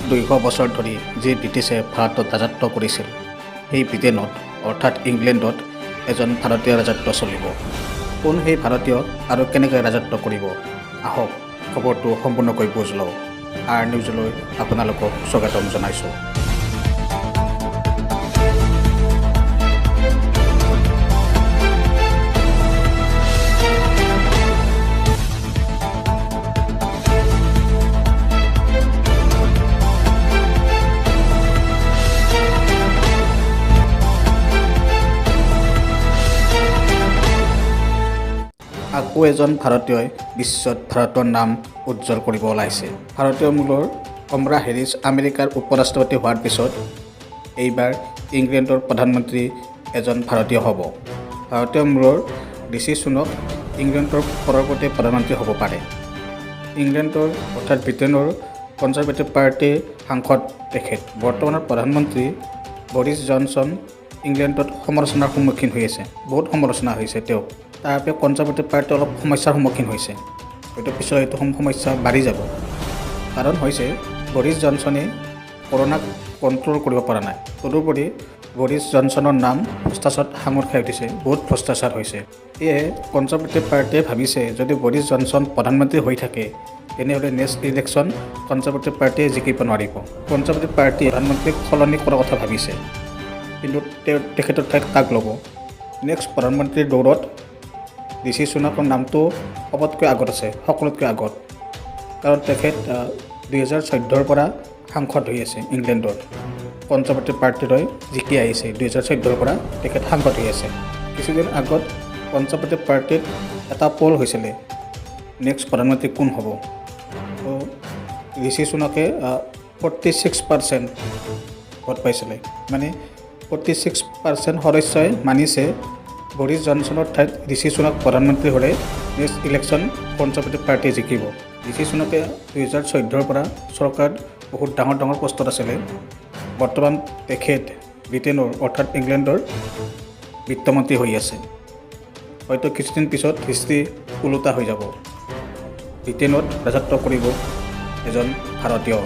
200 বছৰ ধৰি যি ব্ৰিটিছে ভাৰতত ৰাজত্ব কৰিছিল, সেই ব্ৰিটেইনত অৰ্থাৎ ইংলেণ্ডত এজন ভাৰতীয় ৰাজত্ব চলিব। কোন সেই ভাৰতীয় আৰু কেনেকৈ ৰাজত্ব কৰিব? আহক, খবৰটো সম্পূৰ্ণকৈ বুজ লওঁ। আৰ নিউজলৈ আপোনালোকক স্বাগতম জনাইছোঁ। আকৌ এজন ভাৰতীয়ই বিশ্বত ভাৰতৰ নাম উজ্জ্বল কৰিব ওলাইছে। ভাৰতীয় মূলৰ কমলা হেৰিছ আমেৰিকাৰ উপ ৰাষ্ট্ৰপতি হোৱাৰ পিছত এইবাৰ ইংলেণ্ডৰ প্ৰধানমন্ত্ৰী এজন ভাৰতীয় হ'ব। ভাৰতীয় মূলৰ ঋষি সুনক ইংলেণ্ডৰ পৰৱৰ্তী প্ৰধানমন্ত্ৰী হ'ব পাৰে। ইংলেণ্ডৰ অৰ্থাৎ ব্ৰিটেইনৰ কনজাৰভেটিভ পাৰ্টীৰ সাংসদ তেখেত। বৰ্তমানৰ প্ৰধানমন্ত্ৰী বৰিছ জনছন ইংলেণ্ডত সমালোচনাৰ সন্মুখীন হৈ আছে। বহুত সমালোচনা হৈছে তেওঁক। তাৰ বাবে কনজাৰভেটিভ পাৰ্টি অলপ সমস্যাৰ সন্মুখীন হৈছে। হয়তো পিছত এইটো সমস্যা বাঢ়ি যাব। কাৰণ হৈছে বৰিছ জনছনে কৰোণাক কণ্ট্ৰল কৰিব পৰা নাই। তদুপৰি বৰিছ জনছনৰ নাম ভ্ৰষ্টাচাৰত সাঙুৰ খাই উঠিছে। বহুত ভ্ৰষ্টাচাৰ হৈছে। সেয়েহে কনজাৰভেটিভ পাৰ্টীয়ে ভাবিছে, যদি বৰিছ জনছন প্ৰধানমন্ত্ৰী হৈ থাকে, তেনেহ'লে নেক্সট ইলেকশ্যন কনজাৰভেটিভ পাৰ্টীয়ে জিকিব নোৱাৰিব। কনজাৰভেটিভ পাৰ্টীয়ে প্ৰধানমন্ত্ৰীক সলনি কৰাৰ কথা ভাবিছে। কিন্তু তেওঁ তেখেতৰ ঠাইত কাক ল'ব? নেক্সট প্ৰধানমন্ত্ৰীৰ দৌৰত ঋষি সুনাকৰ নামটো সবতকৈ আগত আছে, সকলোতকৈ আগত। কাৰণ তেখেত 2014ৰ পৰা সাংসদ হৈ আছে। ইংলেণ্ডৰ কনজাৰভেটিভ পাৰ্টীৰ হৈ জিকি আহিছে। 2014ৰ পৰা তেখেত সাংসদ হৈ আছে। কিছুদিন আগত কনজাৰভেটিভ পাৰ্টীত এটা পল হৈছিলে, নেক্সট প্ৰধানমন্ত্ৰী কোন হ'ব। তো ঋষি সুনাকে 46% ভোট পাইছিলে। মানে 46% সদস্যই মানিছে, বৰিছ জনছনৰ ঠাইত ঋষি সুনাক প্ৰধানমন্ত্ৰী হ'লে নেক্সট ইলেকশ্যন কনজাৰভেটিভ পাৰ্টীয়ে জিকিব। ঋষি সুনাকে 2014ৰ পৰা চৰকাৰত বহুত ডাঙৰ ডাঙৰ পষ্টত আছিলে। বৰ্তমান তেখেত ব্ৰিটেইনৰ অৰ্থাৎ ইংলেণ্ডৰ বিত্তমন্ত্ৰী হৈ আছে। হয়তো কিছুদিন পিছত হিষ্ট্ৰী ওলোটা হৈ যাব। ব্ৰিটেইনত ৰাজত্ব কৰিব এজন ভাৰতীয়।